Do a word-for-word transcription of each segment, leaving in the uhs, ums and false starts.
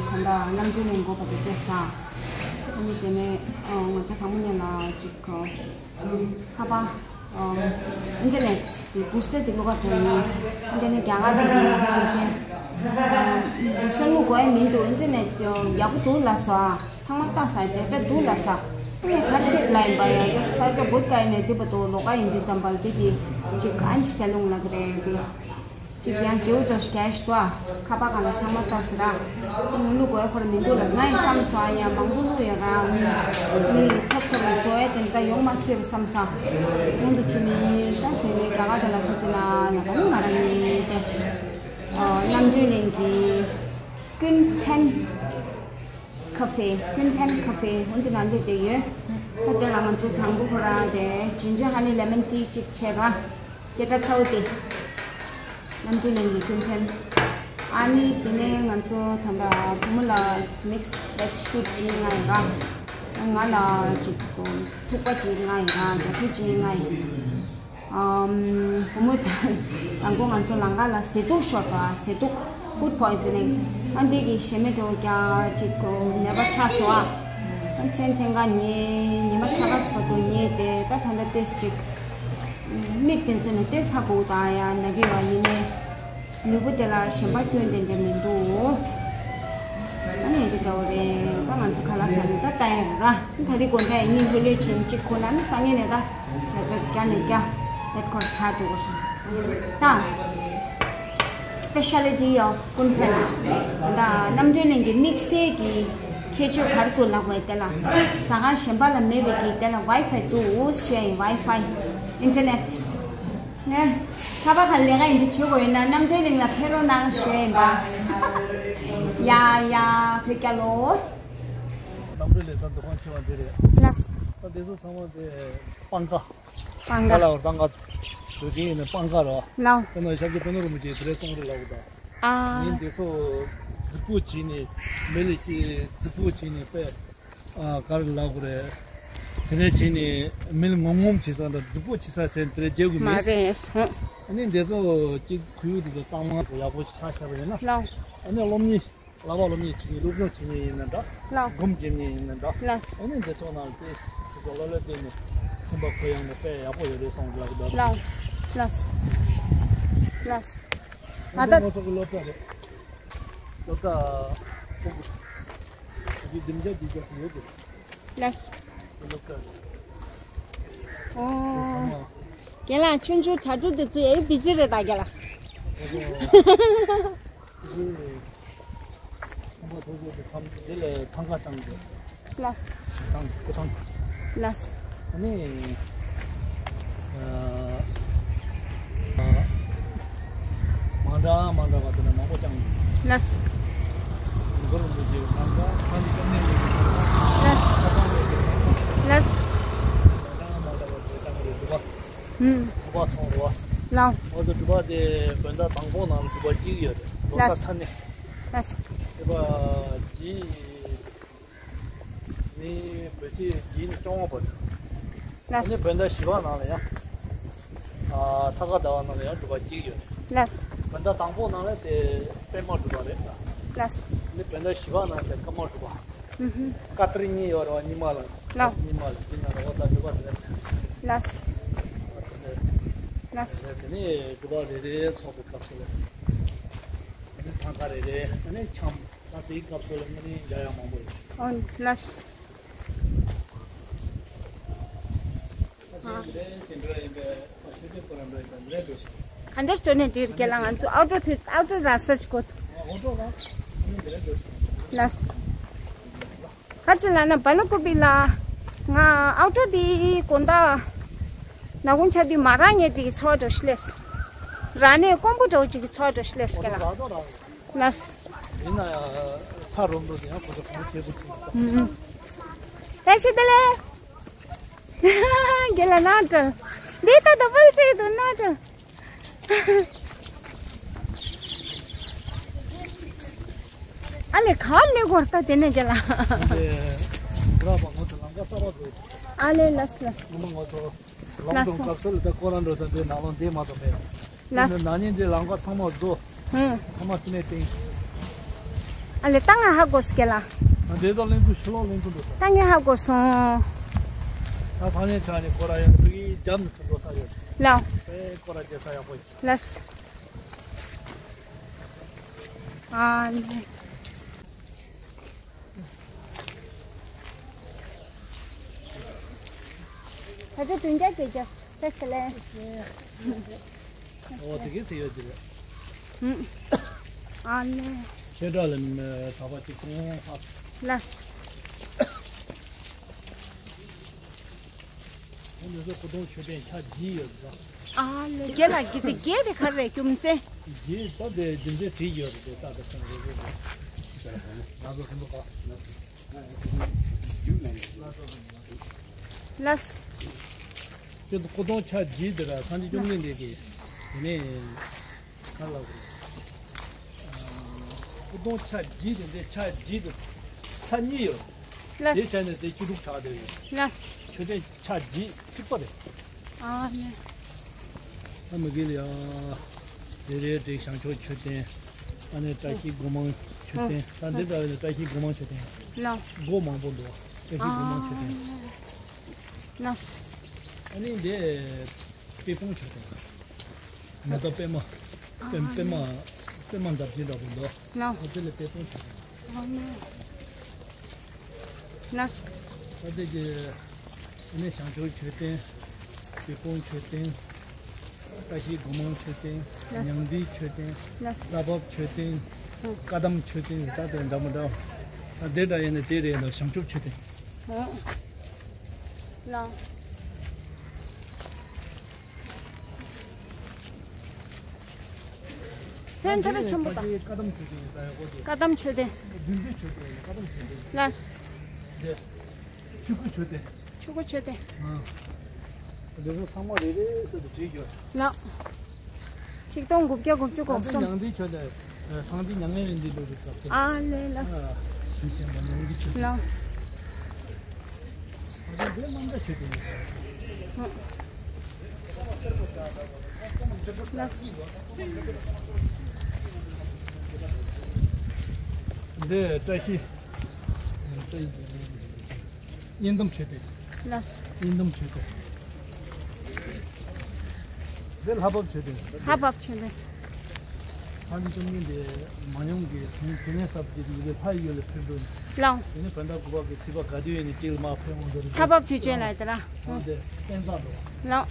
ད་ལྟ་རྣམ་གྲོལ་གླིང་འགོ་བ་དེ་སྐྱེས་ས། ཨ་ནི་དེ་ནས་ང་ཚོ་དང་པོ་ཉིད་ལ་ཅིག་ཁ་པར་ཨིན་ཊར་ནེཊ་དེ་བུ་སྟེ་དེ་ལོ་ག་འགྲོ་ཡིན། དེ་ནས་རྒྱ་གར་དེ་གི་ནང་ཆེན་བུ་སྟེ་ལུ་གོ་ཡ་མིན་འདུག་ཨིན་ཊར་ནེཊ་ཡག་པོ་འདུག་ལ་སོ། ཚང་མ་ལྟ་ས་འདྲ་འདྲ་འདུག་ལ་ས། ཨ་ནི་ག་རེ་བྱེད་ལ་ཡིན་པ་ཡང་དེ་ས་ཆ་བུད་ག་ཡིན་ནས་དེ་བ་དོ་ལོ་ག་ཡིན་དུས་ཙམ་པ་ལ་དེ་དེ་ཅིག་ཨན་ཅི་དེ་ལུང་ལ་གི་རེད་དེ། ཅིག་ཡང་བྱེའུ་འདྲ་ཞིག་ག་ཞིག་ཏོ། ཁ་པར་གང་ལ་ཚང་མ་ལྟ་ས་ར། ཨ་ནི་ལུ་གོ་ཡ་ཁོ་ར་མིན་འདུག་ལ་ང་ཡི་བསམ་སོ། ཨ་ཡ་མང་པོ་ལུ་ཡ་ར་མི་ཐོབ་ཐོབ་ལ་བཙོ་ཡ་དེ་འདྲ་ཡོང་མ་སྲིད་ར་བསམ་ས། ཁོང་དུ་ཆུ་མི་ད་དེ་ནས་རྒྱ་གར་དེ་ལ་ཁོ་ཅི་ན་ན་ག་ནི་ང་ར་ནི་དེ། རྣམ་གྲོལ་གླིང་གི་ཀུན་ཕན་ཁ་ཧྥེ། ཀུན་ཕན་ཁ་ཧྥེ་འོན་ཏེ་ནང་འདྲེས་བསྡད་ཡོད། ད་དེ་ལ་ང་ཚོ་དང་པོ་ཁོ་རང་དེ་ཇིན་ཇར་ཧ་ནི་ལེ་མོན་ཊི་གཅིག་བྱས་ར། སྐད་གྲགས་ཚ་བོ་དེ། རྣམ་གྲོལ་གླིང་གི་ཀུན་ཕན། ཨ་ནི་དེ་ནས་ང་ཚོ་ད་ལྟ་བུ་མོ་ལ་མིག་སི་ཝེ་ཇི་སུབ་ཅིག་མངགས་ཡོད་ར། ང་ལ་ཅིག་ཐུག་པ་ཅིག་མངགས་ཡོད་ར། རྒྱ་ཕིབས་ཅིག་མངགས་ཡོད། ཨམ། བུ་མོ་དང་པོ་ང་ཚོ་ལམ་ཁ་ལ་ཟས་དུག་ཤོར་བ། ཟས་དུག་ཕུཌ་པོའི་ཟི་ནིང་། ཨ་འདི་གི་ཞེ་མེར་འགྲོ་རྒྱུ་ཅིག་ནད་པ་ཆགས་སོང་ཨ། ཨ་མཚན་མཚན་ག་ཉལ་ཉི་མ་ཆ་ག་སོ་བ་དུ་ཉལ་ཏེ་ད་ད་ལྟ་ཏེས་ཅིག་མིག་དེ་ཚོ་ནས་ཏེས་ཧ་གོ་ད་ཡ་ན་གི་བ་ཡིན་ནས། ལུས་པོ་དེ་ལ་ཞེན་པ་སྐྱོན་ཏན་ཏན་མི་འདུག་ཨ་ནི་འདི་འདྲ་བོ་རེད། ད་ང་ཚོ་ཁ་ལག་ཟ་ནས་ད་ལྟ་ཡ་ར། ད་རེས་དགོང་དག་ཡིན་ནི་ལྷོད་ལྷོད་བྱེད་ཅིག་ཁོ་ན་ནི་སང་ཉིན་ནས་ད་བརྒྱ་ཆ་བརྒྱ་ནས་བརྒྱ་ལེད་ཁོར་ཆ་འགྲོ་དགོས་སོང་། ད་Speciality of ཀུན་ཕན། ད་རྣམ་གྲོལ་གླིང་གི་དམིགས་བསལ་གྱི་ཁྱད་ཆོས་ག་རེ་འདུག་ལབ་པ་དེ་ལ། ཟ་ཁང་གཞན་པ་ལ་མེད་པའི་གི་དེ་ལ་ཝའི་ཕའི་འདུག་ཞེས། ཝའི་ཕའི་ཨིན་ཊར་ནེཊ། ཁ་པར་ག་ལས་ཀ་ཡིན་འདྲ་བྱེད་དགོས་ཡོད་ན་རྣམ་གྲོལ་གླིང་ལ་ཕེབས་རོགས་གནང་ཞུ་ཡ་ཡིན་པ། ཡ་ཡ་བོད་རྒྱལ་ལོ། རྣམ་གྲོལ་གླིང་ད་འདུ་ཁང་ཆེ་བ་འདི་རེད། ལགས། ད་འདི་ཚོ་ཚང་མ་དེ་སྤང་ཁ། སྤང་ཁ། ཁ་ལ་བར་སྤང་ཁ། བོད་སྐད་ཡིན་ན་སྤང་ཁ་རེད་བ། ལགས། དེ་ནང་ཤཱཀྱ་པདྨ་རིན་པོ་ཆེས་དེ་རེད་གསུངས་རེད་ལབ་གི་འདུག་ཨ། ངས་འདི་ཚོ་རྫིག་པོ་བྱས་ནས་མི་ལ་ཞིག་རྫིག་པོ་བྱས་ནས་དཔེ། ཨ། ག་རེ་ལབ་དགོས་རེད། དེ་ནས་བྱས་ནས་མི་ལ་ངོམ་ངོམ་བྱེད་ས་འདྲ་རྫིག་པོ་བྱེད་ས་བྱས་ནས་དེ་འདྲ་བྱེད་དགོས་མ་མེད། རེད་སོང་། ཨ་ནི་འདི་ཚོ་གཅིག་གུས་འདི་ཚོ་གཙང་མ་ཚོ་ཡག་པོ་ཆགས་བཞག་པ་ཡིན་ན། ལགས། ཨ་ནི་སློབ་གཉེར་བསླབ་པ་སློབ་གཉེར་བྱེད་མཁན་སློབ་སྦྱོང་བྱེད་མཁན་ཡིན་ན་འདྲ། ལགས། སྒོམ་བྱེད་མཁན་ཡིན་ན་འདྲ། ལགས། ཨ་ནི་འདི་ཚོ་ནང་དེ་སི་ཚོ་ལ་ལ་བལྟས་ནས་སེམས་པ་ཁོ་ཡང་ནས་དཔེ་ཡག་པོ་ཡོད་རེད་སོང་ལབ་གི་འདུག་ལགས། ལགས། ལགས། ང་ད་ང་ཚོ་གི་སློབ་གྲྭ་རེད། སློབ་གྲྭ་ཕྲུ་གུ་འདི་འདྲ་འདི་འདྲ་ཡོད་དེ། ལགས། སློབ་གྲྭ་རེད། ཨོ། རྒན་ལགས་ཆུང་ཆུང་གྲྭ་ཕྲུག་འདི་ཚོ་ཨེ་བི་ཇི་རེད་ད་རྒན་ལགས། ཨོ། ཁང་པ་མཐོ་པོ་དེ་མཚམས་དེ་ལ་ཐང་ཀ་བཏང་དགོས། ལགས། ཞིང་ཐང་སྐུ་ཐང་། ལགས། ཨ་ནི། ཨ། མང་དྲགས་མང་དྲགས་པ་དེ་ལ་མང་པོ་བཏང་དགོས། ལགས། མགོ་ལ་འབུད་ཀྱི་ཐང་ཀ་ས་འདི་ཀ་ནས་ཡོད་ཀྱི་ཐང་ཀ། ལགས། ས་ཐང་ཡོད་ཀྱི་ཐང་ཀ། ལགས། མང་དྲགས་མང་དྲགས་པ་དེ་བཏང་གི་རེད་འདུག་པ། ཧུམ། སྒྲུབ་པ་ཚོང་རོགས། ལགས། འོ་ད་སྒྲུབ་པ་དེ་བོད་ཟླ་དང་པོ་ནང་སྒྲུབ་པ་གཅིག་ཡོད་རེད། ལོ་གསར་ལགས། ཚར་ནས། ལགས། སྒྲུབ་པ་གཅིག་ནི་བོད་ཚེས་གཅིག་ནས་སྐྱོང་བ་བར། ལགས། ཨ་ནི་བོད་ཟླ་བཞི་པ་ནང་ལ་ཡང་། ཨ། ས་ག་ཟླ་བ་ནང་ལ་ཡང་སྒྲུབ་པ་གཅིག་ཡོད་རེད། ལགས། བོད་ཟླ་དང་པོ་ནང་ལ་དེ་པད་མ་སྒྲུབ་པ་རེད། ལགས། ཨ་ནི་བོད་ཟླ་བཞི་པ་ནང་དེ་སྐར་མ་སྒྲུབ་པ། ཧུམ་ཧུམ། ཀ་ཏི་རི་གཉིས་ཡོད་རེད་བ། ཉི་མ་ལ། ལགས། ཉི་མ་ལ་དེ་ནང་ལ་འོ་ད་སྒྲུབ་པ་དེ་རེད། ལགས། ལགས། དེ་ནས་སྒྲུབ་པ་རེ་རེ་ཚོགས་པའི་སྐབས་སུ་ལ། དེ་ནས་ཐང་ཀ་རེ་རེ། དེ་ནས་འཆམ། ད་དེའི་སྐབས་སུ་ལ་དངོས་གནས་རྒྱ་ཡག་མང་པོ་ཡོད། ཨོ་ལགས། ཨ། ག་འདྲ་སྟོན་ནས་འདིར་སྐྱེལ་ལ་ང་ཚོ་ཨའུ་ཊོ་དེ་ཨའུ་ཊོ་ར་སར་ཆ་གོ། ལགས། ག་ཅི་ལ་ན་བ་ལ་ཀུ་པི་ལ། ང་ཨའུ་ཊོ་དེ་གོ་ད། ན་གུང་ཆ་དུས་མ་རང་ངེས་དེ་གི་ཚོགས་འགྲོ་ཤི་ལེས། ར་ནས་ཀོང་པོ་འགྲོ་ཅིག་གི་ཚོགས་འགྲོ་ཤི་ལེས་སྐྱེལ་ལ། ལགས། ཡིན་ན་ཡང་ས་རུབ་འགྲོ་དེ་ཡང་ཁོ་ཚོ་གང་བྱེད་དགོས་ཀྱི་འདུག་ཨུ་ཨུ། བཀྲ་ཤིས་བདེ་ལེགས། རྒན་ལགས་ནང་དུ། འདི་ལྟ་ད་བོལ་ཆེ་དུ་ནང་དུ། ཨ་ལེ་ག་ལེ་གོར་ད་དེ་ནས་རྒན་ལགས། འདི་འདྲ་པ་ངོ་ཚ་ལམ་ཁ་གསར་པ་འགྲོ། ཨ་ལེ་ལགས་ལགས། ངོ་མ་ངོ་ཚ། ལམ་ལགས་སོ། སྐབས་སུ་ལ་ད་ཁོ་རང་འགྲོ་ས་འདི་ནང་ལོགས་འདི་མ་གཏོགས་མེད། ལགས། ན་ནིང་འདི་ལམ་ཁ་ཚང་མ་རྫོགས། ཧུམ། ཚང་མ་སི་མེན་བཏིང་། ཨ་ལེ་ད་ང་ཧ་གོ་སྐད་ལ། ཨ་འདི་ཚོ་གླིང་བུ་ཕྱི་ལོགས་གླིང་བུ་འདུག་ད། ད་ངས་ཧ་གོ་སོང་། ད་ཕ་ངའི་ཆ་ནས་ཁོ་ར་ཡང་ཕ་གིའི་རྒྱབ་ནས་ཚུར་འགྲོ་ས་ཡོད། ལའོ། ཨེ་ཁོ་ར་རྒྱལ་ས་ཡག་པོ་ཡོད། ལགས། ཨ་ལེ། ད་ཆ་བདུན་བརྒྱ་བརྒྱད་བརྒྱ། བཀྲ་ཤིས་བདེ་ལེགས། ཨོ་དེ་གའི་ཚེ་ཡོད་དེ་རེད། ཨ་ལེ། ཁྱེད་འདྲ་ལ་ད་བ་གཅིག་གཏོང་ཧ། ལགས། ཁོང་ཚོ་སྐུ་གདུང་མཆོད་རྟེན་ཆ་བཞི་ཡོད་པ། ཨ་ལེ་རྒན་ལགས་ཀྱི་དེ་རྒན་དེ་ག་རེ་རྒྱུ་མཚན། རྒན་ད་དེ་རྒྱུ་མཚན་བྲིས་ཡོད་རེད་དེ་ད་དེ་སོང་རེད་རེད་རེད། ང་ཚོ་ཁོང་ཚོ་ག། ལགས། དེ་སྐུ་གདུང་ཆ་བཞི་དེ་ལ་སངས་རྒྱས་བཅོམ་ལྡན་འདས་ཀྱིས་དེ་ནས་ག་ལ་དགོས། སྐུ་གདུང་ཆ་བཞི་དེ་འདྲའི་ཆ་བཞི་དེ་ཆ་གཉིས་ཡོད། ལགས། དེ་བྱས་ནས་དེ་བཅུ་དྲུག་ཆགས་བསྡད་ཡོད། ལགས། མཆོད་རྟེན་ཆ་བཞི་གཅིག་པ་རེད། ཨ་ནི། ཨ་མི་དགེ་ལ་ཡ། རེ་རེ་དེ་བྱང་ཆུབ་མཆོད་རྟེན། ཨ་ནི་བཀྲ་ཤིས་སྒོ་མང་མཆོད་རྟེན། ད་འདི་འདྲ་བའི་བཀྲ་ཤིས་སྒོ་མང་མཆོད་རྟེན། ལགས། སྒོ་མང་པོ་འདུག་བཀྲ་ཤིས་སྒོ་མང་མཆོད་རྟེན། ལགས། ཨ་ནི་འདི་པད་སྤུངས་མཆོད་རྟེན། མེ་ཏོག་པད་མ། པད་པད་མ། པད་མ་འདབ་ཆེན་འདྲ་པོ་འདུག་ལགས། ཨ་དེ་ལ་པད་སྤུངས་མཆོད་རྟེན། ལགས། ཨ་དེ་གི་ཨ་ནི་བྱང་ཆུབ་མཆོད་རྟེན། པད་སྤུངས་མཆོད་རྟེན། བཀྲ་ཤིས་སྒོ་མང་མཆོད་རྟེན། ལགས། ཉང་བྲན་མཆོད་རྟེན། ལགས། ལྷ་བབས་མཆོད་རྟེན། བཀའ་གདམས་མཆོད་རྟེན་ད་དེ་འདྲ་མི་འདྲ། ཨ་དེ་འདྲ་ཡིན་ན་དེ་རེད་ན་བྱང་ཆུབ་མཆོད་རྟེན། ཨོ། ལགས། ལྷན་ཐར་ཆེན་པོ་དང་། བཀའ་གདམས་མཆོད་རྟེན་ཡིན་ས་ཡག་པོ་དེ། བཀའ་གདམས་མཆོད་རྟེན། བདུད་འདུལ་མཆོད་རྟེན་ཡིན་བཀའ་གདམས་མཆོད་རྟེན། ལགས། དེ། ཆོས་སྐུ་མཆོད་རྟེན། ཆོས་སྐུ་མཆོད་རྟེན། ཨ། འདི་ཚོ་ཚང་མ་རེ་རེ་བཞིན་དུ་བྲིས་ཡོད། ལགས། ཆིག་སྟོང་དགུ་བརྒྱ་དགུ་བཅུ་གོ་གསུམ། ཉང་བྲན་མཆོད་རྟེན། སངས་རྒྱས་མྱ་ངན་ལས་འདས་ལོ་གི་སྐབས་སུ། ཨ་ལེ་ལགས། ཨ། ཞིང་ཆེན་པ་ཉང་བྲན་མཆོད་རྟེན། ལགས། ཨ་ནི་འདི་རྣམ་དག་མཆོད་རྟེན་ཡིན་ས་ཡག་པོ་དེ། ལགས། འདི་བཀྲ་ཤིས། དབྱེན་སྡུམ་མཆོད་རྟེན། ལགས། དབྱེན་སྡུམ་མཆོད་རྟེན། འདི་ལྷ་བབས་མཆོད་རྟེན། ལྷ་བབས་མཆོད་རྟེན། ཨ་ནི་བཅོམ་ལྡན་འདས་མ་ཉམས་ཀྱི་དོན་དེ་ནས་ཟབ་ཀྱི་རིགས་ལས་ལྷ་ཡི་ཡུལ་ལ་ཕེབས་འགྲོ་ནས། ལགས། དེ་ནས་བོད་ཟླ་དགུ་པ་གི་ཚེས་པ་ག་དུས་ཡིན་ནས་གཅིག་ལ་མར་ཕེབས་འོང་འདུག་རེད། ལྷ་བབས་དུས་ཆེན་ལ་དེ་ར། འོང་དེ་བསྟན་བཟང་འགྲོ་བ། ལགས།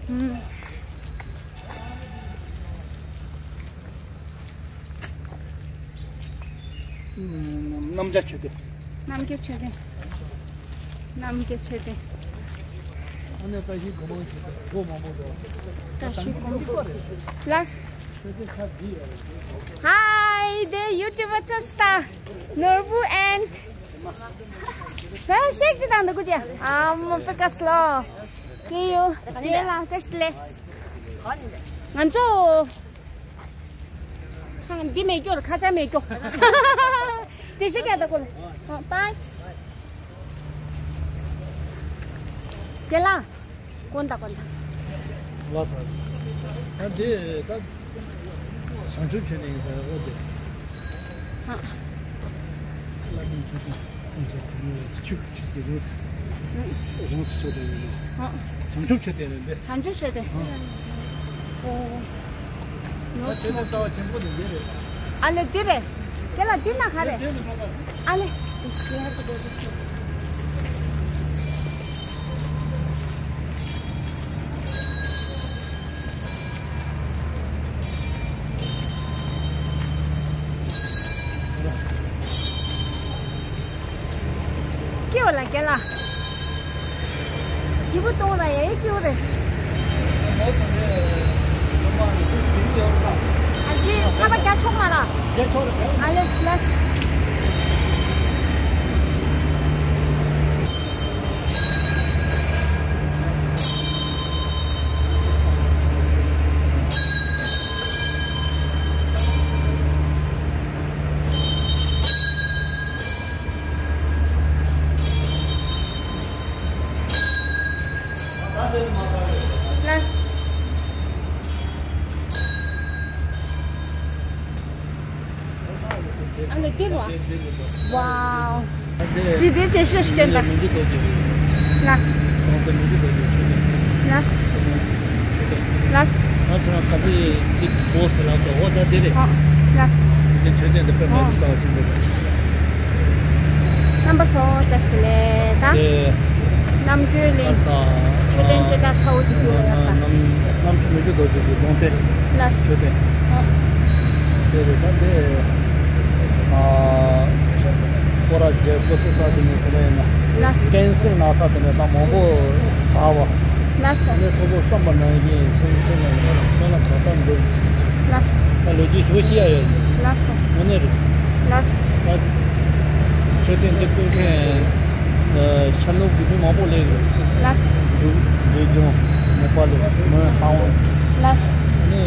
ཨུམ། རྣམ་རྒྱལ་མཆོད་རྟེན། རྣམ་རྒྱལ་མཆོད་རྟེན། རྣམ་རྒྱལ་མཆོད་རྟེན། ཨ་ནི་བཀྲ་ཤིས་སྒོ་མང་མཆོད་རྟེན་སྒོ་མང་པོ་འདུག་བཀྲ་ཤིས་སྒོ་མང་། ལགས། མཆོད་རྟེན་ཆ་བཞི་ཡོད་རེད། Hi, the YouTuber Tosta Norbu and ད་ཤེག་ཅི་དང་འདུག་གུ་ཅི་ཨ་མ་པེ་ཀ་སི་ལོ། ཀི་ཡུ་དེ་ལ་བཀྲ་ཤིས་བདེ་ལེགས། ང་ཚོ། ཁ་འདི་མེད་སྐྱོ་ཁ་ཆ་མེད་སྐྱོ། དེ་ཤེག་ཡ་ད་གོ་ལ། པའི། དེ་ལ། ཀོན་ད་ཀོན་ད། ལ་ས། ད་འདི་ད། བྱང་ཆུབ་མཆོད་རྟེན་ཡིན་ཟེར་འོ་དེ། ཧ། བླ་ཆེན་མཆོད་རྟེན་ཁོང་ཚོ་ཁོང་ཚོ་ཆུ་ཆུ་ཟེར་རེད། རང་སུ་མཆོད་རྟེན་ཡིན་ནོ། ཧ། བྱང་ཆུབ་མཆོད་རྟེན་རེད་འདི། བྱང་ཆུབ་མཆོད་རྟེན། ཧ། ཨོ། ད་དེ་ནས་ལྟ་བ་ཆེན་པོ་ནི་འདི་རེད། ཨ་ལེ་འདི་རེད། དེ་ལ་འདི་ན་ག་རེ། ཨ་ལེ། སྐྱེ་བ་ལ་རྒན་ལགས། བྱིས་པ་གཏོང་ན་ཡང་སྐྱིད་པོ་རེད། ཨ་ཅེ་ཁ་པར་རྒྱག་ཆོག་མ་ར། ཨ་ལེ་ལགས། ལགས། ཨ་ནི་དེ་རུ་ཨ། ཝའོ། ཇི་དེ་ཅེ་ཤེས་ཤིག་ད། ལ། ལ། ལ། ང་ཚོ་རང་ག་ཚོད་ཅིག་བོ་ཟེར་ལ་གོ་ཨོ་ད་དེ་རེད། ཨོ། ལ། དེ་མཆོད་རྟེན་དེ་དཔེ་མ་སྲིད་རྩ་བ་ཆེན་པོ་རེད། རྣམ་པ་ཚོ་བཀྲ་ཤིས་བདེ་ལེགས་ད། དེ། རྣམ་གྲོལ་གླིང་། ད་ཚ། མཆོད་རྟེན་དེ་དག་ཚ་བོ་དེ་དུས་ལ་ཡག་ད། རྣམ་རྣམ་དཔྱོད་མི་བསྐྱོད་རྡོ་རྗེ་གི་ལུང་བསྟན། ལ། མཆོད་རྟེན། ཨོ། དེ་རེད་ད་དེ། ཨ། སྐོར་ར་རྒྱལ་པོ་ཚོ་ས་དེ་ནས་དེ་ནས་ཡིན་ན། ལགས། བསྟན་སྲིད་ན་ས་དེ་ནས་ད་མང་པོ་གྲགས་པ། ལགས་སོ། ནས་སོ་སོ་བསམ་པ་ནང་བཞིན་སོ་སོ་སོ་ནས་ཡིན་ན་དོན་ལ་གང་ལྟར་འདུག་ལགས། ད་ལོ་རྒྱུས་ཞུ་ཤེས་ཡ་ཡོད། ལགས་སོ། དངོས་གནས་རེད། ལགས། ད་མཆོད་རྟེན་འདི་བསྐོར་མཁན་ཤར་ནུབ་ཀྱི་མི་མང་པོ་སླེབས་ཡོད། ལགས། འབྲུག་འབྲས་ལྗོངས་ནེ་པ་ལི་མོན་ཧ་ཝང་། ལགས། ནས་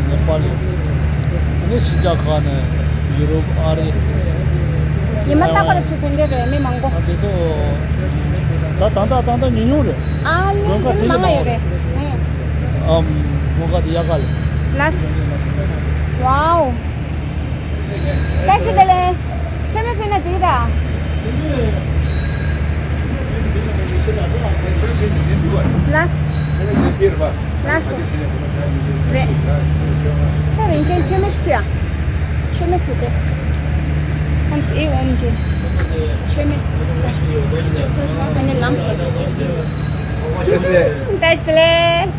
ནེ་པ་ལི། ནས་ཕྱི་རྒྱལ་ཁག་ནས་ཡུ་རོབ་ཨ་རི། ཉི་མ་རྟག་པར་ཞིག་དེ་འདྲས་རེད་མི་མང་པོ། ཨ་དེ་ཚོ་ད་ད་ད་ད་ད་ཉུང་ཉུང་རེད། ཨ་ལེ་དེ་མང་ང་ཡོད་རེད། ཨམ་མོ་ག་དེ་ཡག་ག་ལེ། ལགས། ཝའོ། བཀྲ་ཤིས་བདེ་ལེགས། མཆོད་མེ་ཕུལ་ན་འགྲིག་ད། ལགས། ལགས་སོ། རེད། ཤ་རིན་ཆེན་མཆོད་མེ་ཞིག་ཕུལ་ཡ། མཆོད་མེ་ཕུལ་ཏེ། ཁམས་ཨེ་འོམ་གྱི་མཆོད་མེ། ཨ་ནི་ལམ། བཀྲ་ཤིས་བདེ་ལེགས།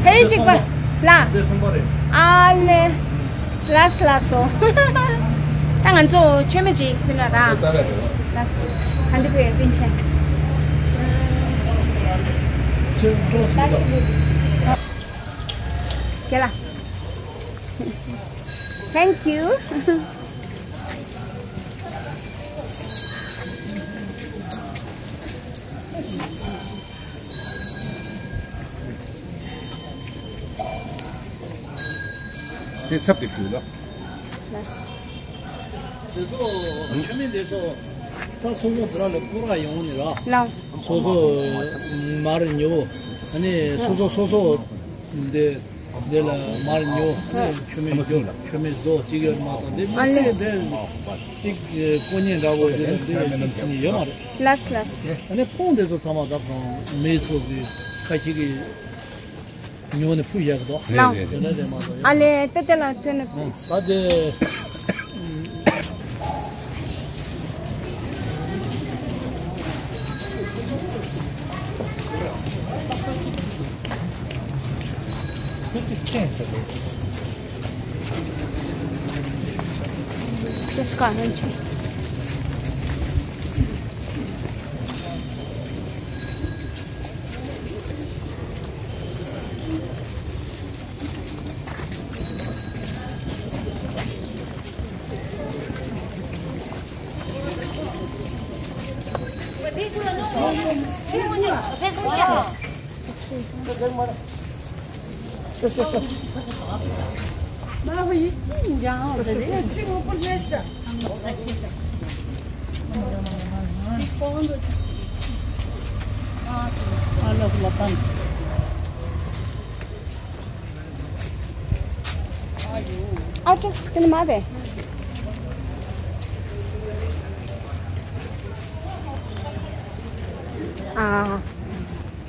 ཧེ་གཅིག་པ། ལ། ཨ་ལེ། ལགས་ལགས་སོ། ད་ང་ཚོ་མཆོད་མེ་ཅིག་ཕུལ་ན་ར། ལགས། ག་འདི་ཕུལ་ཡོད་པིན་ཆེན། ཁྱེད་ལ། Thank you. དེ་ཚབ་ཏུ་ཕུལ་ལ། ལགས། དེ་ཚོ་མཆོད་མེ་དེ་ཚོ་ད་སོ་སོ་དེ་ར་ལ་བསྐོར་ར་ཡོང་ནི་ར། ལགས། སོ་སོ་མར་ཉོ། ཨ་ནི་སོ་སོ་སོ་སོ་འདི་འདི་ལ་མར་ཉོ། ཨ་ནི་མཆོད་མེ་རྒྱོབ། མཆོད་མེ་བཟོ་གཅིག་ཡོད་མ་གཏོགས་འདི་མི་སེར་འདི་གཅིག་གོ་གནས་འདྲ་བོ་འདི་ལ་འདི་ལ་འདི་ཡོད་མ་རེད། ལགས་ལགས། ཨ་ནི་ཁོང་དེ་ཚོ་ཚང་མ་ད་ཁོང་མི་ཚོ་གི་ཁ་ཤས་ཀྱི་ཉོ་ནས་ཕུལ་ཡག་གི་འདུག་ལགས། དེ་འདྲ་རེད་མ་གཏོགས། ཨ་ལེ་ཏེ་ཏེ་ལ་ཐོན་ནས། ད་དེ། This guy, ཨ་ཀྲོ་ཀ་ནི་མ་རེད། ཨ།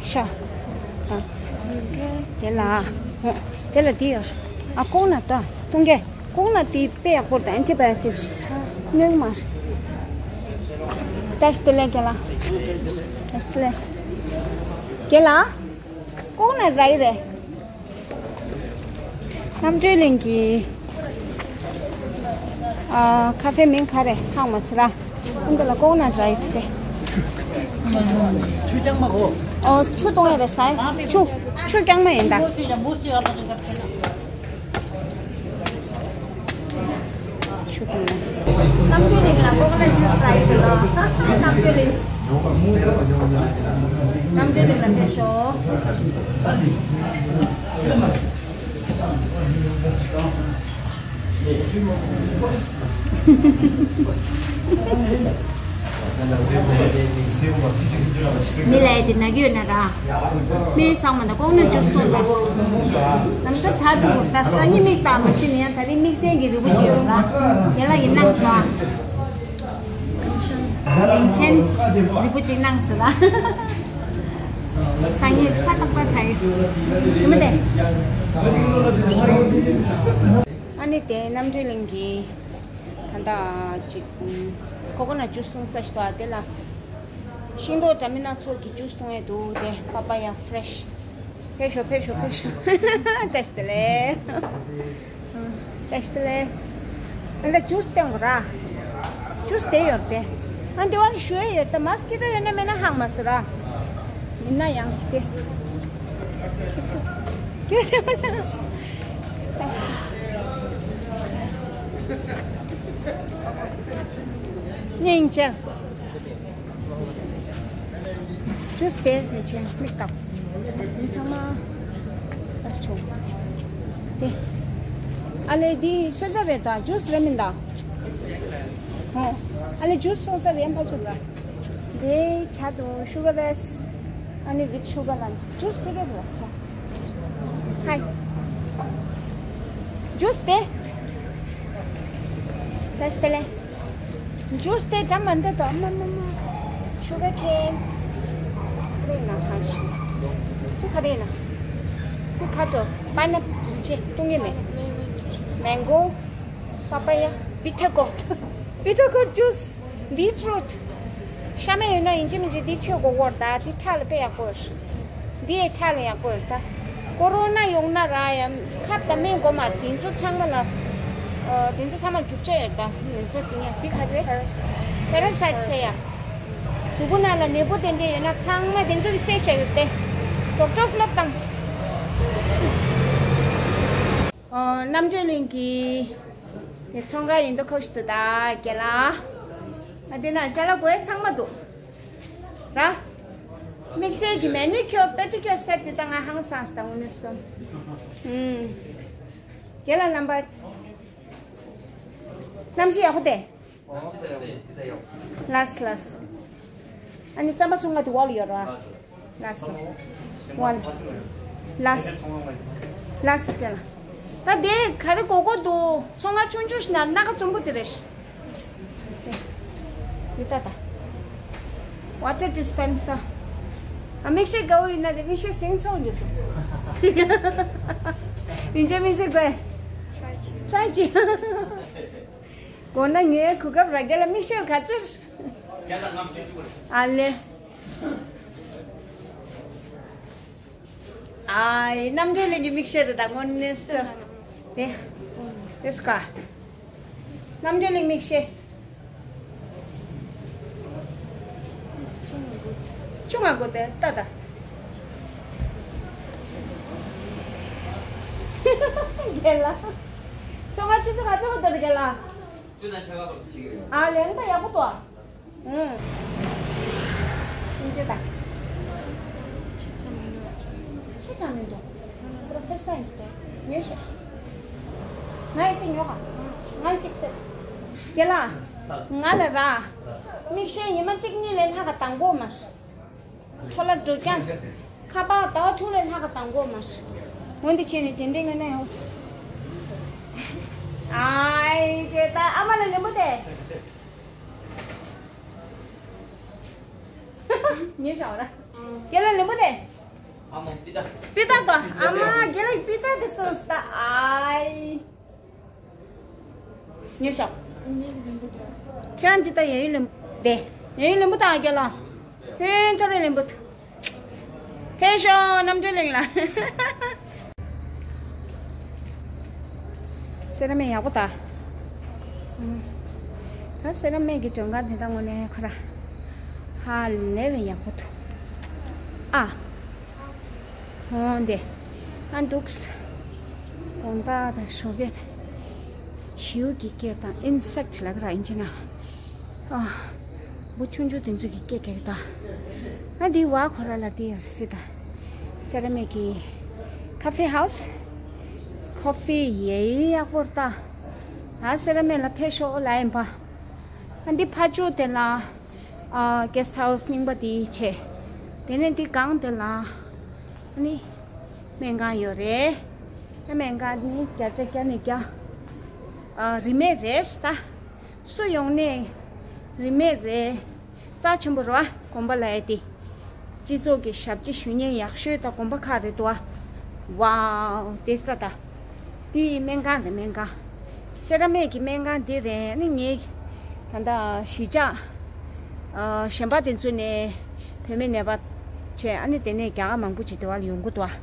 ཤ། ཨ། དེ་ལ། དེ་ལ་དེ་ཡོད། ཨ་ལྐོག་ན་ད་གཏོང་གི། ལྐོག་ན་དེ་དཔེ་ཡག་པོ་རེད། ཨན་ཊི་བ་ཡོ་ཊིག་ནོན་མ། བཀྲ་ཤིས་བདེ་ལེགས་རྒན་ལགས། བཀྲ་ཤིས་བདེ་ལེགས། རྒན་ལགས། ལྐོག་ན་ར་ཡི་རེད། རྣམ་གྲོལ་གླིང་གི། ཨ། ཁ་ཧྥེ་མིང་ག་རེ་ཧང་མ་སི་ར། ཨ་འདི་ལ་ལྐོག་ན་འདྲ་ཡི་དེ། ཆུ་རྐྱང་མ་གོ། ཨོ་ཆུ་གཏོང་ཡ་རེད་ཟེར། ཆུ་ཆུ་རྐྱང་མ་ཡིན་ད། ཆུ་གཏོང་ན། རྣམ་གྲོལ་གླིང་ལ་ལྐོག་ན་ཆུ་ཟ་ཡི་དེ་ལ། རྣམ་གྲོལ་གླིང་། རྣམ་གྲོལ་གླིང་ལ་ཕེབས་ཤོག་མི་ལ་ཡ་དེ་ན་གི་ཡོད་ན་ར། མི་ཚང་མ་ན་ལྐོག་ན་ཇུས་ཐོག་ལ། ནམ་ས་ཐ་དུ་ད་ས་ཉི་མིག་ལྟ་མ་ཤེས་ནས་ཡང་ད་རིང་དམིགས་བསལ་གྱི་རིལ་བུ་ཅིག་ཡོད་ར། དེ་ལ་ཡིན་གནང་ས། རིན་ཆེན་རིལ་བུ་ཅིག་གནང་ས་ལ། སང་ཉིན་ཧ་ཏག་ཏག་ཁྲ་ཡི་ཞིག་ཡིན་མི་དེ། ཨ་ནི་དེ་རྣམ་གྲོལ་གླིང་གི་ད་ལྟ་ཅིག་ཁོ་ཁོ་ན་ཇུས་སོང་ས་ཞིག་དང་དེ་ལ་ཤིང་ཏོག་འདྲ་མིན་སྣ་ཚོགས་ཀྱི་ཇུས་སོང་ཡས་འདུག་དེ་པ་པ་ཡ་ཕེ་རེ་ཤི། ཕེབས་ཤོག་ཕེབས་ཤོག་ཕེབས་ཤོག་བཀྲ་ཤིས་བདེ་ལེགས། བཀྲ་ཤིས་བདེ་ལེགས། ཨ་ལ་ཇུས་སྟེང་གོ་ར། ཇུས་དེ་ཡོད་དེ། ཨ་འདི་བར་ཞུ་ཡས་ཡོད་ད་མ་སི་ཀི་ཊོ་ཡོད་ན་མེད་ན་ཧང་མ་སི་ར། ཡིན་ན་ཡང་དེ། སྙིང་རྗེ། ཇུས་དེ་རིན་ཆེན་མིག་བཏགས། ཡིན་ཚང་མ། ཨ་ཆོ། དེ། ཨ་ལེ་འདི་སོ་ཇ་རེད་ད་ཇུས་རེད་མིན་ད། ཧོ། ཨ་ལེ་ཇུས་སོང་ས་རེད་ཕ་ཆོ་ད། དེ་ཆ་དུ་ཤུ་གར་ལེ་སི། ཨ་ནི་ཝིད་ཤུ་གར་ལ་ཇུས་ཕི་གར་ལ་སོ། ཧའི། ཇུས་དེ། ད་སྤེ་ལེ། ཇུས་དེ་འདྲ་མ་འདྲ་དོ་མ་མ་མ། ཤུ་གར་ཁེན། རེད་ན་ཁ་ཤི། ཁུ་ཁ་རེད་ན། ཁུ་ཁ་དོ། པའི་ནེ་པལ་ཅི་བཏུང་གི་མེད། མེང་གོ། པ་པ་ཡ། བི་ཊར་གོཌ། བི་ཊར་གོཌ་ཇུས། བིཊ་རུཊ། ཤ་མེད་ཡོད་ན་ཡིན་གཅིག་མིན་གཅིག་འདི་མཆོད་དགོས་སྐོར་ད་འདི་ཁྲག་ལ་དཔེ་ཡག་པོ་རེད། འདི་ཡའི་ཁྲག་ལ་ཡག་པོ་རེད་ད། ཀོ་རོ་ན་ཡོང་ན་ར་ཡ་ཁབ་དང་སྨན་དགོས་མ་དེ་ཚོ་ཚང་མ་ལ། ཨ་དེ་ཚོ་ཚང་མ་རྒྱུ་ཆ་ཡོད་ད་ཡིན་ས་ཅི་ཉ་འདི་ག་རེ། པེ་ར་སའིཊ་ཟེར་ཡ། གཟུགས་པོ་ནང་ལ་ནད་འབུ་དེ་འདྲ་ཡོད་ན་ཚང་མ་དེ་ཚོ་གི་བསད་བཞག་ཡོད་དེ། ཌོག་ཊར་ཕི་ལབ་དང་། ཨ་རྣམ་གྲོལ་གླིང་གི། དེ་ཚོང་ཁང་ཡིན་དུ་ཁོ་ཤི་དུ་ད་རྒན་ལགས། ཨ་དེ་ན་ཅ་ལག་དགོས་ཡ་ཚང་མ་འདུག་ར། དམིགས་བསལ་གྱི་མེ་ནི་ཁྱོར་པེ་ཏི་ཁྱོར་སེ་ཊི་དེ་ད་ང་ཧང་སངས་ད་དངོས་གནས་སོང་། ཨུམ། རྒན་ལགས་རྣམ་པ། གནམ་གཤིས་ཡག་པོ་དེ། ལགས་ལགས། ཨ་ནི་རྩམ་པ་ཚོང་ཁང་དེ་འོག་ལ་ཡོད་རེད་བ། ལགས་སོ། ཝན། ལགས། ལགས་སོ་རྒན་ལགས། ད་དེ་ག་རེ་དགོས་དགོས་འདུག་ཚོང་ཁང་ཆུང་ཆུང་ཞིག་ན་སྣ་ཁ་འཛོམས་པོ་དེ་རེད། དེ་ད་ད། ཝ་ཊར་ཌི་སི་པེན་སར། ཨ་མིག་ཤེལ་དགའ་བོ་ཡིན་ན་དེ་མིག་ཤེལ་ཟིང་ཚོགས་འགྱུར་འདུག་ཡིན་ཆོས་མིག་ཤེལ་དགོས། ཊི་རའེ་བྱེད། དགོས་ན་ངའི་གོ་སྐབས་རག་གི་ལ་མིག་ཤེལ་ག་ཚོད། ཨ་ལེ། ཨའི་རྣམ་གྲོལ་གླིང་གི་མིག་ཤེལ་རེད་ད་དངོས་གནས་སུ། དེ། དེ་སུ་ག་རྣམ་གྲོལ་གླིང་མིག་ཤེལ། ཅུང་ང་དགོས་དེ་ལྟ་ད། རྒན་ལགས། ཚོང་ཁང་ཆུ་ཚོད་ག་ཚོད་འགོ་འདོད་རྒན་ལགས། ཨ་ལེན་ད་ཡག་པོ་འདུག་ཨ། ཨུང་། ཨིན་ཇི་ད། ཆེ་ཐང་མི་འདུག་ཆེ་ཐང་མི་འདུག་པྲོ་ཕེ་སར་ཡིན་འདུག་ཉོས་ཤག་ང་ཡི་གཅིག་ཉོ་ག་ང་ཡི་གཅིག་སྟེར། རྒན་ལགས། ང་ལ་ར། མིག་ཤེལ་ཉི་མ་གཅིག་གཉིས་ལས་ལྷག་ག་དང་པོ་མ། འཕྲོ་བརླག་འགྲོ་རྐྱང་། ཁ་པར་ཟླ་བ་དྲུག་ལས་ལྷག་ག་དང་པོ་མ། འོན་ཏེ་བྱས་ནས་དེ་འདྲའི་ངོས་ནས་ཡོང་། ཨའི་དེ་ད་ཨ་མ་ལ་ལེན་པོ་དེ། ཉེ་ཞའོ་ར། རྒན་ལགས་ལེན་པོ་དེ། ཨ་མ་པི་ཏ། པི་ཏ་དོ། ཨ་མ་རྒན་ལགས་པི་ཏ་དེ་སོང་སྟ་ཨའི། ཉེ་ཞའོ། ཁྱེད་རང་འདི་ལྟ་ཡ་ཡུལ་ལེན་པོ་དེ། ཡ་ཡུལ་ལེན་པོ་དང་རྒན་ལགས། ཧོན་ཐོ་རེ་ལེན་པོ་དེ། ཕེབས་ཤོག་རྣམ་གྲོལ་གླིང་ལ། སེ་ར་མིག་ཡག་པོ་ད། ད་སེ་ར་མིག་གི་མགྲོན་ཁང་དེ་དག་ངོ་ནས་ཁོ་ར། ཧ་ལས་པའི་ཡག་པོ་འདུག་ཨ། འོ་འདི། ཨ་འདུག་དགོང་དག་དང་ཞོགས་ཀས་བྱིའུ་གི་སྐད་དང་ཨིན་སེག་ལབ་ཀྱི་ར་ཨིན་ཇི་ན། ཨ། འབུ་ཆུང་ཆུང་དེ་ཚོ་གི་སྐད་རྒྱག་གི་ད། ང་འདི་བ་ཁོ་ར་ལ་འདི་ཡར་སི་ད། སེ་ར་མིག་གི་ཁ་ཧྥེ་ཧའུ་སི། ཁོ་ཧྥི་ཡེ་ཡག་པོ་རེད་ད། ཨ་སེ་ར་མིག་ལ་ཕེབས་ཤོག་ལ་ཡིན་པ། ཨ་འདི་ཕ་ཇོ་དེ་ལ། ཨ་གེ་སི་ཊི་ཧའུ་སི་རྙིང་པ་དེའི་ཆེད། དེ་ནས་འདི་སྒང་དེ་ལ་ཨ་ནི་སྨན་ཁང་ཡོད་རེད། ཨ་སྨན་ཁང་ནི་བརྒྱ་ཆ་བརྒྱ་ནས་བརྒྱ། ཨ་རིན་མེད་རེད་ད། སུ་ཡོང་ནས་རིན་མེད་རེད། རྩ་ཆེན་པོ་རེད་བ། དགོན་པ་ལབ་ཡ་དེ། སྤྱི་ཚོགས་ཀྱི་ཞབས་ཕྱི་ཞུ་མཁན་ཡག་ཤོས་དང་དགོན་པ་ཁག་རེད་འདུག་བ། ཝའོ་དེ་ལྟ་ད། དེ་སྨན་ཁང་རེད་སྨན་ཁང་། སེ་ར་སྨད་ཀྱི་སྨན་ཁང་དེ་རེད། ཨ་ནི་ངས་ད་ལྟ་གཞིས་ཆགས་ཨ་གཞན་པ་དེ་ཚོ་ནས་བོད་མི་ནད་པ་བྱས། ཨ་ནི་དེ་ནས་རྒྱ་གར་མང་པོ་ཅིག་དེ་བར་ཡོང་གི་འདུག་བ།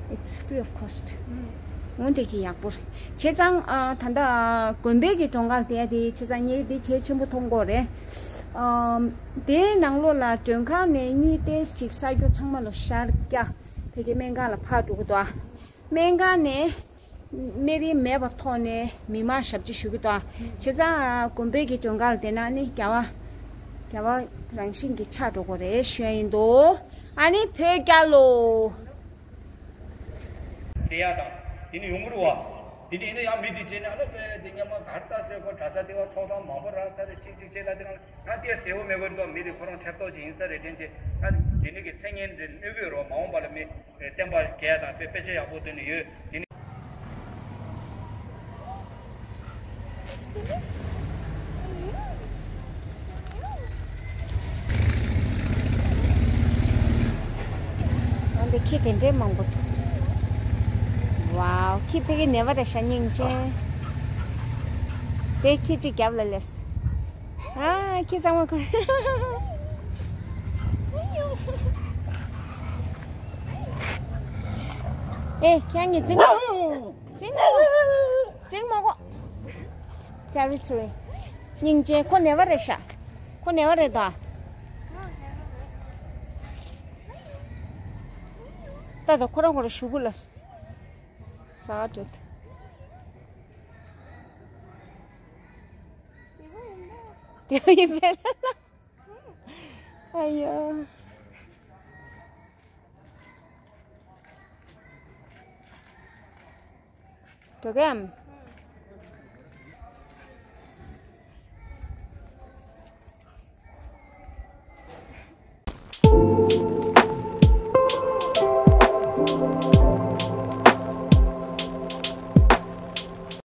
It's free of cost. འོན་ཏེ་གི་ཡག་པོ་རེད། བྱས་ཙང་ཨ་ད་ལྟ་དགོན་པའི་གི་མགྲོན་ཁང་དེ་དེ་བྱས་ཙང་ངས་དེ་གལ་ཆེན་པོ་མཐོང་གི་རེད། ཨ་དེའི་ནང་ལོགས་ལ་མགྲོན་ཁང་ནས་དངུལ་ཏོག་ཙམ་ཅིག་གསར་འགྱུར་ཚང་མ་ལ་ཤར་རྒྱག་དེ་གི་སྨན་ཁང་ལ་ཕར་འགྲོ་གི་འདུག་ཨ། སྨན་ཁང་ནས་སྨན་རིན་མེད་པའི་ཐོག་ནས་མི་མང་ཞབས་ཕྱི་ཞུ་གི་འདུག་ཨ། བྱས་ཙང་དགོན་པའི་གི་མགྲོན་ཁང་ལ་བསྡད་ན་ནི་རྒྱལ་བ་རྒྱལ་བ་རང་བཞིན་གྱི་ཆགས་འགྲོ་གི་རེད་ཞུ་ཡ་ཡིན་འདུག་ཨ་ནི་བོད་རྒྱལ་ལོ། བསྡད་ཡ་དང་། དེ་ནི་ཡོང་གི་རེད་བ། དེ་ནི་ཡིན་ན་ཡང་མི་དེ་བྱས་ནས་ཨ་ལ་པས་དེ་སྙམ་མ་གར་ལྟ་ཟེར་ཁོ་གྲྭ་ས་དེ་བ་ཚོགས་ཐང་མང་པོ་རག་ས་རེད། ཅིག་ཅིག་བྱས་ལ་དེ་རང་ང་དེ་བདེ་བོ་མེད་པར་འདུག་མི་དེ་ཁོ་རང་ཁྲེབ་ཏོག་ཅིག་ཡིན་ས་རེད་དྲན་ཅིག་ང་དེ་ནི་གི་མཚན་སྙན་དེ་གནོད་གི་རོ་མ་འོངས་པ་ལ་མི་བསྟན་པ་རྒྱས་དང་དཔེ་དཔེ་ཆ་ཡག་པོ་དེ་ནི་ཡོད་དེ་ནི། ཨ་འདི་ཁྱི་དེ་འདྲའི་མང་པོ་འདུག་ཝའོ། ཁྱི་ཕ་གི་ནེ་བ་རེད་ཤག་སྙིང་རྗེ། དེ་ཁྱི་གཅིག་རྒྱབ་ལ་སླེབས། ཨ་ཁྱི་གཙང་མ་ཁོ། ཨེ་ཁྱེད་གཉིས་འཛིང་། འཛིང་མ་གོ། འཛིང་མ་གོ། Territory། སྙིང་རྗེ། ཁོ་ནེ་བ་རེད་ཤག་ཁོ་ནེ་བ་རེད་ད། ད་ད་ཁོ་རང་ཁོ་རང་ཞུ་གུ་ལ། ས་འགྲོ། དེ་ཡིན་པས། ཨ་ཡོ། འགྲོ་གམ།